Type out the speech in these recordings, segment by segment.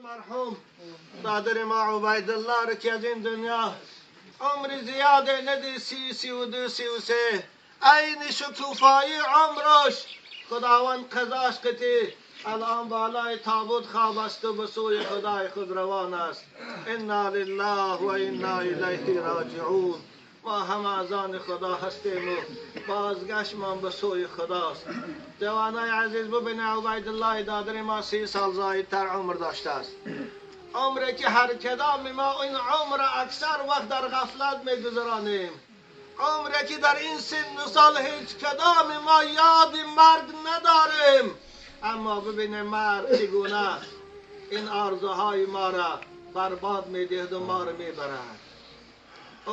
Марҳум додари ма Убайдулло ки аз ин дунё умри зиёде надид, 30, 32, 33, айни шукуфоии умраш Худованд қазош қати алон болои тобут хоб аст ва ба сӯи Худои худ равон аст. Инна лиллаҳи ва инна илайҳи роҷиун. Мо ҳама аз они Худо ҳастем ва бозгаштмон ба сӯи Худост. Ҷавонои азиз, бубинед, Убайдуллоҳи додари мо 30 сол зоидтар умр доштааст. Умре ки ҳар кадоми мо ин умр аксар вақт дар ғафлат мегузаронем. Умре ки дар ин синну сол ҳеҷ кадоми мо ёди марг надорем. Аммо бубинед, марг чӣ гуна ин орзуҳои моро барбод медиҳад ва моро мебарад.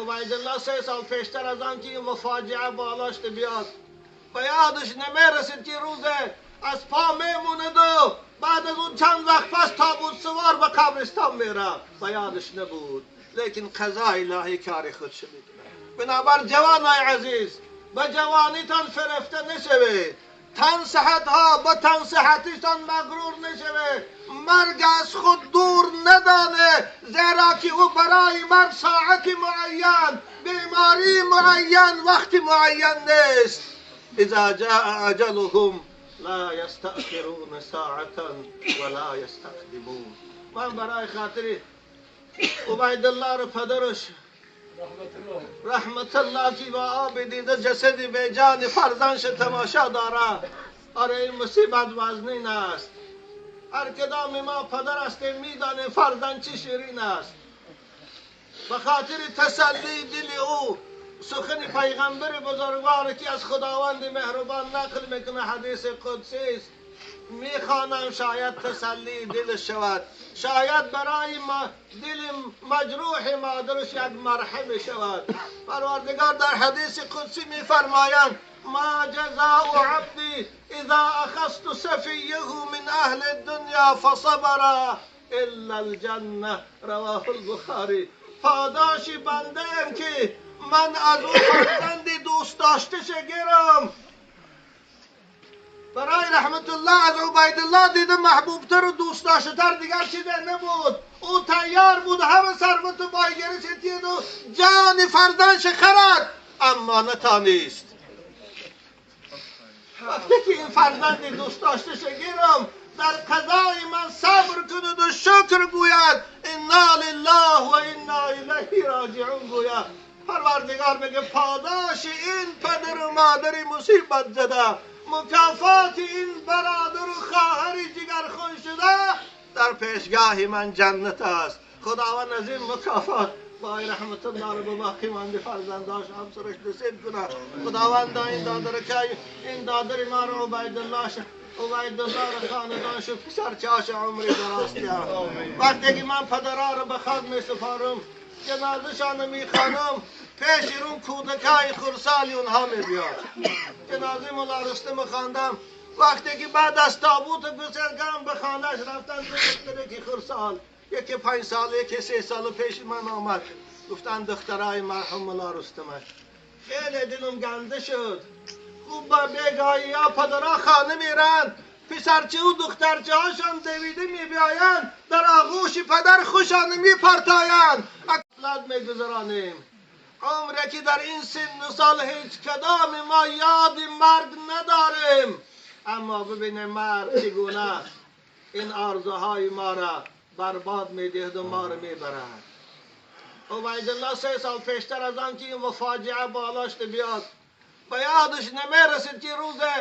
Убайдулло 3 сол пештар аз он ки ин фоҷиа болошт биёд, ба ёдаш намерасид ки рӯзе аз по мемонд ва баъд аз он чанд вақт пас тобут савор ба қабристон меравад. Ба ёдаш набуд, лекин қазои илоҳӣ кори худаш мекунад. Бинобар ҷавонои азиз, ба ҷавонитон фирефта нашавед. Тан сиҳатҳо ба тан сиҳатитон мағрур нашавед. Марг аз худ дур надонед, зеро ки ӯ барои марг соати муайян, бемории муайян, вақти муайян нест. Иза ҷаа аҷалуҳум ла ястаъхируна соатан ва ла ястақдимун. Ман барои хотири Убайдулло падараш раҳматуллоҳ ки бо оби дида ҷасади беҷони фарзандаш тамошо дорад. Оре, ин мусибат вазнин аст. Ҳар кадоми мо падар ҳастем, медонем фарзанд чӣ ширин аст. Ба хотири тасаллии дили ӯ сухани пайғамбари бузургвор ки аз Худованди меҳрубон нақл мекунад, ҳадиси қудсӣ аст, мехонам, шояд тасаллии дилаш шавад, шояд барои дили маҷрӯҳи модараш як марҳаме шавад. Парвардигор дар ҳадиси қудсӣ мефармоянд: ма ҷазоу абди иза ахазту сафияҳу мин аҳли дунё фасабара илла алҷанна. Равоҳу албухорӣ. Подоши бандаам ки ман аз ӯ фарзанди дӯст дошташа гирам. Барои раҳматуллоҳ аз Убайдуллоҳ дида маҳбубтар ва дӯстдоштатар дигар чизе набуд. Ӯ тайёр буд ҳама сарвату бойгарӣ ситиду ҷони фарзандаш харад, аммо натонист. Вақте ки ин фарзанди дӯстдошташа гирам, дар қазои ман сабр кунад ва шукр гӯяд, инна лиллаҳи ва инна илайҳи роҷиун гӯяд. Парвардигор мегӯяд подоши ин падару модари мусибат зада, мукофоти ин бародару хоҳари ҷигархун шуда дар пешгоҳи ман ҷаннат аст. Худованд аз ин мукофот бой раҳматуллоҳ ро ба боқӣ монди фарзандош ҳамсараш насиб кунад. Худованд ин додаракай, ин додари маро Убайдуллоҳ, Убайдуллоҳ ро хонадоншу писарчааш умри дароз диҳад. Вақте ки ман падараро ба хок месупорам, ҷанозашонро мехонам, пеши рум кӯдакҳои хурсоли онҳо мебиёд. Ҷанозаи мулло Рустам хондам. Вақте ки баъд аз тобуту гусел кардам ба хонааш рафтам, ду духтаре ки хурсол, яке 5 сола, яке 3 сола пеши ман омад. Гуфтанд духтарои марҳум мулло Рустама. Хеле дилам ганда шуд. Хуб ба бегоҳиҳо падарҳо хона меранд, писарчаву духтарчаҳошон давида мебиёянд, дар оғӯши падар хушон мепартоянд. Ғафлат мегузаронем. Умре ки дар ин синну сол ҳеҷ кадоми мо ёди марг надорем. Аммо бубинед, марг чӣ гуна ин орзуҳои моро барбод медиҳад ва моро мебарад. Убайдуллоҳ 3 сол пештар аз он ки ин фоҷиа болошт биёд, ба ёдаш намерасид ки рӯзе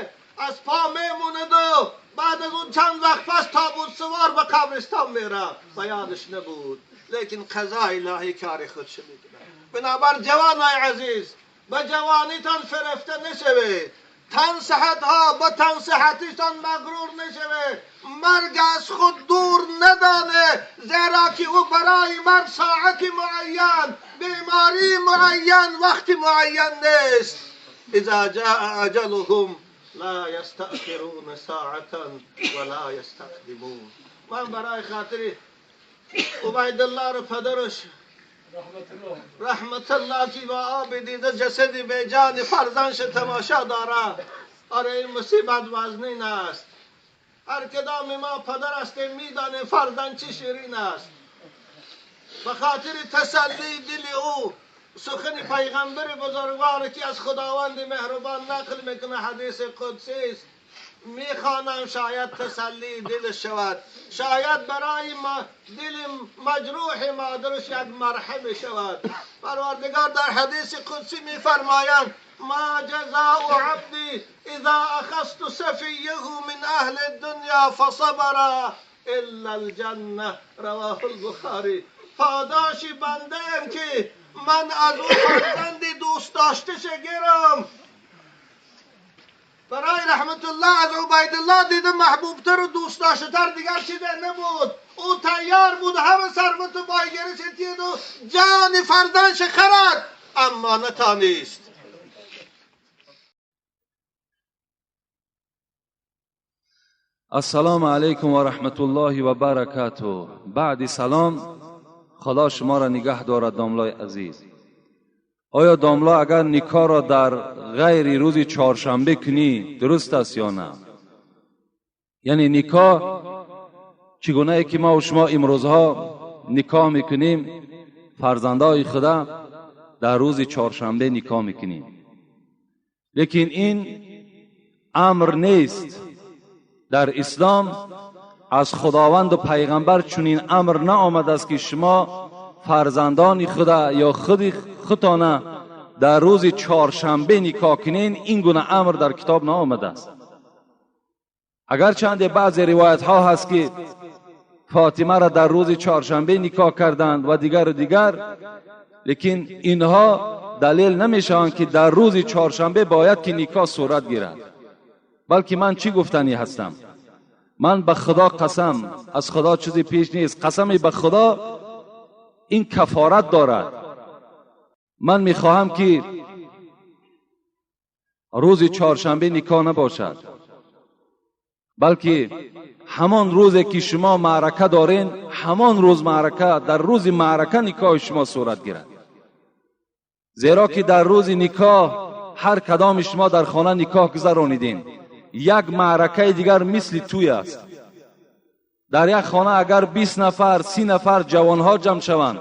аз по мемонд ва баъд аз он чанд вақт пас тобут савор ба қабристон меравад. Ба ёдаш набуд, лекин қазои илоҳӣ кори худаш мекунад. Бинобар ҷавонои азиз, ба ҷавонитон фирефта нашавед. Тан сиҳатҳо ба тан сиҳатитон мағрур нашавед. Марг аз худ дур надонед, зеро ки ӯ барои марг соати муайян, бемории муайян, вақти муайян нест. Иза ҷаа аҷалуҳум ла ястаъхируна соатан ва ла ястақдимун. Ман барои хотири Убайдуллоҳ падараш раҳматуллоҳ ки бо оби дида ҷасади беҷони фарзандаш тамошо дорад. Оре, ин мусибат вазнин аст. هر کدام ما پدر هستیم میدانیم فرزند چی شیرین است. به خاطر تسلی دل او سخن پیغمبر بزرگوار که از خداوند مهربان نقل میکنه، حدیث قدسی است، میخوانم شاید تسلی دل شود، شاید برای ما دل مجروح مادرش یک مرحم شود. پروردگار در حدیث قدسی میفرمایند ما جزاء عبدی اذا اخذت صفیه من اهل الدنیا فصبر الا الجنه، رواه البخاری. پاداش بنده ام که من از او فرزند دوست داشته گیرم. برای رحمت الله از عبیدالله دیدم محبوبتر و دوست داشته تر دیگر چیزی نبود. او تیار بود همه ثروت و بایگری ستید و جان فرزندش خرد، اما نتانست. السلام علیکم و رحمت الله و برکاته. بعد سلام، خدا شما را نگه دارد داملای عزیز. آیا داملا اگر نکاح را در غیر روز چهارشنبه کنی درست است یا نه؟ یعنی نکاح چگونه که ما و شما امروزها نکاح میکنیم، فرزندای خدا در روز چهارشنبه نکاح میکنیم، لیکن این امر نیست. در اسلام از خداوند و پیغمبر چنین امر نآمده است که شما فرزندان خدا یا خود خودتان در روز چهارشنبه نکاح کنین. این گونه امر در کتاب نآمده است. اگرچند بعضی روایت ها هست که فاطمه را در روز چهارشنبه نکاح کردند و دیگر و دیگر، لیکن اینها دلیل نمیشوند که در روز چهارشنبه باید که نکاح صورت گیرد. بلکه من چی گفتنی هستم؟ من به خدا قسم، از خدا چیزی پیش نیست، قسم به خدا این کفارت دارد. من میخواهم که روز چهارشنبه نکاح نباشد، بلکه همان روزی که شما معرکه دارین، همان روز معرکه، در روز معرکه نکاح شما صورت گیرد. زیرا که در روز نکاح هر کدام شما در خانه نکاح گذرانیدین، یک معرکه دیگر مثل توی است. در یک خانه اگر 20 نفر 30 نفر جوانها جمع شوند،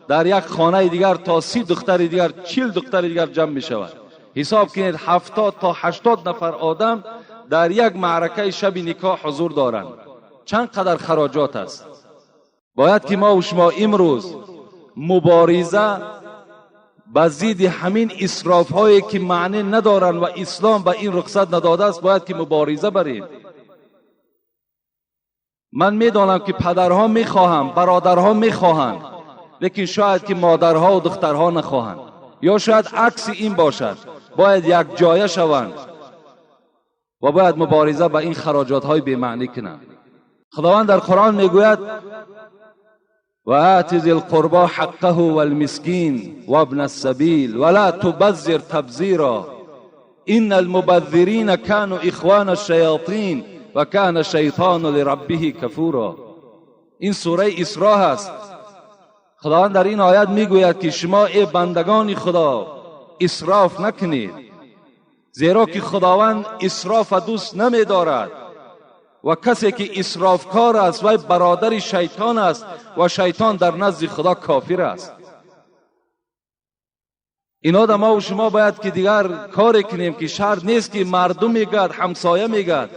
در یک خانه دیگر تا 30 دختر دیگر 40 دختر دیگر جمع می شود. حساب کنید 70 تا 80 نفر آدم در یک معرکه شب نکاح حضور دارند. چند قدر خراجات است. باید که ما و شما امروز مبارزه به ضد همین اسراف هایی که معنی ندارند و اسلام به این رخصت نداده است، باید که مبارزه بریم. من میدانم که پدرها میخواهند، برادرها میخواهند، لیکن شاید که مادرها و دخترها نخواهند، یا شاید عکس این باشد. باید یک جایه شوند و باید مبارزه به این خراجات های بی معنی کنند. خداوند در قرآن میگوید و آت ذی القربى حقه والمسکین وابن السبیل ولا تبذر تبذیرا ان المبذرین كانوا اخوان الشیاطین و کان الشیطان لربه کفورا. این سوره اسراء است. خداوند در این آیت میگوید که شما ای بندگان خدا اسراف نکنید، زیرا که خداوند اسراف دوست نمیدارد و کسی که اسرافکار است وی برادر شیطان است و شیطان در نزد خدا کافر است. اینا ما و شما باید که دیگر کار کنیم که شرط نیست که مردم میگد، همسایه میگد،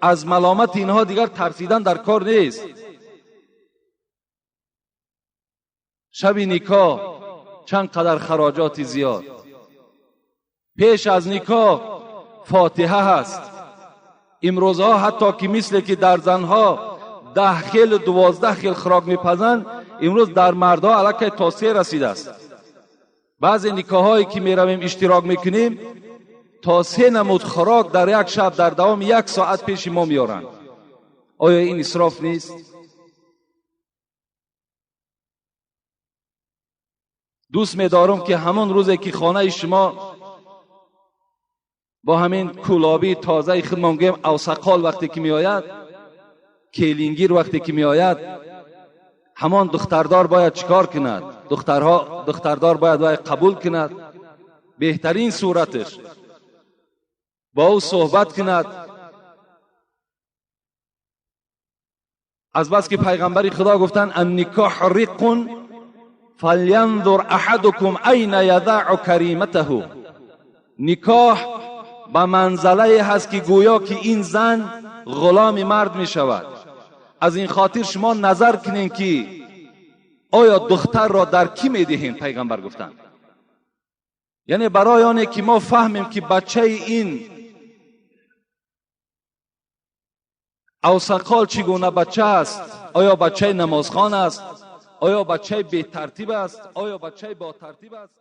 از ملامت اینها دیگر ترسیدن در کار نیست. شب نکاح چند قدر خراجات زیاد، پیش از نکاح فاتحه هست. امروزها حتی که مثل که در زنها 10 خیل و 12 خیل خوراک میپزند، امروز در مردها علاکه تا 3 رسیده است. بعضی نکاحهایی که میرویم اشتراک میکنیم تا 3 نمود خوراک در یک شب در دوام 1 ساعت پیش ما میارند. آیا این اسراف نیست؟ دوست میدارم که همان روزی که خانه شما با همین کولابی تازه خودمان گویم اوسقال وقتی که میآید، کلینگیر وقتی که میآید، همان دختردار باید چیکار کند؟ دختردار باید قبول کند، بهترین صورتش با او صحبت کند، Аз бас ки пайғамбари Худо гуфтанд: النکاح رق فلینظر احدکم این یضع کریمته. Никоҳ ба манзалае ҳаст ки гӯё ки ин зан ғуломи мард мешавад. Аз ин хотир шумо назар кунед ки оё духтарро дар кӣ медиҳем, пайғамбар гуфтанд. Яъне барои оне ки мо фаҳмем ки бачаи ин авсақол чӣ гуна бача аст, оё бачаи намозхон аст, оё бачаи бетартиб аст, оё бачаи ботартиб аст.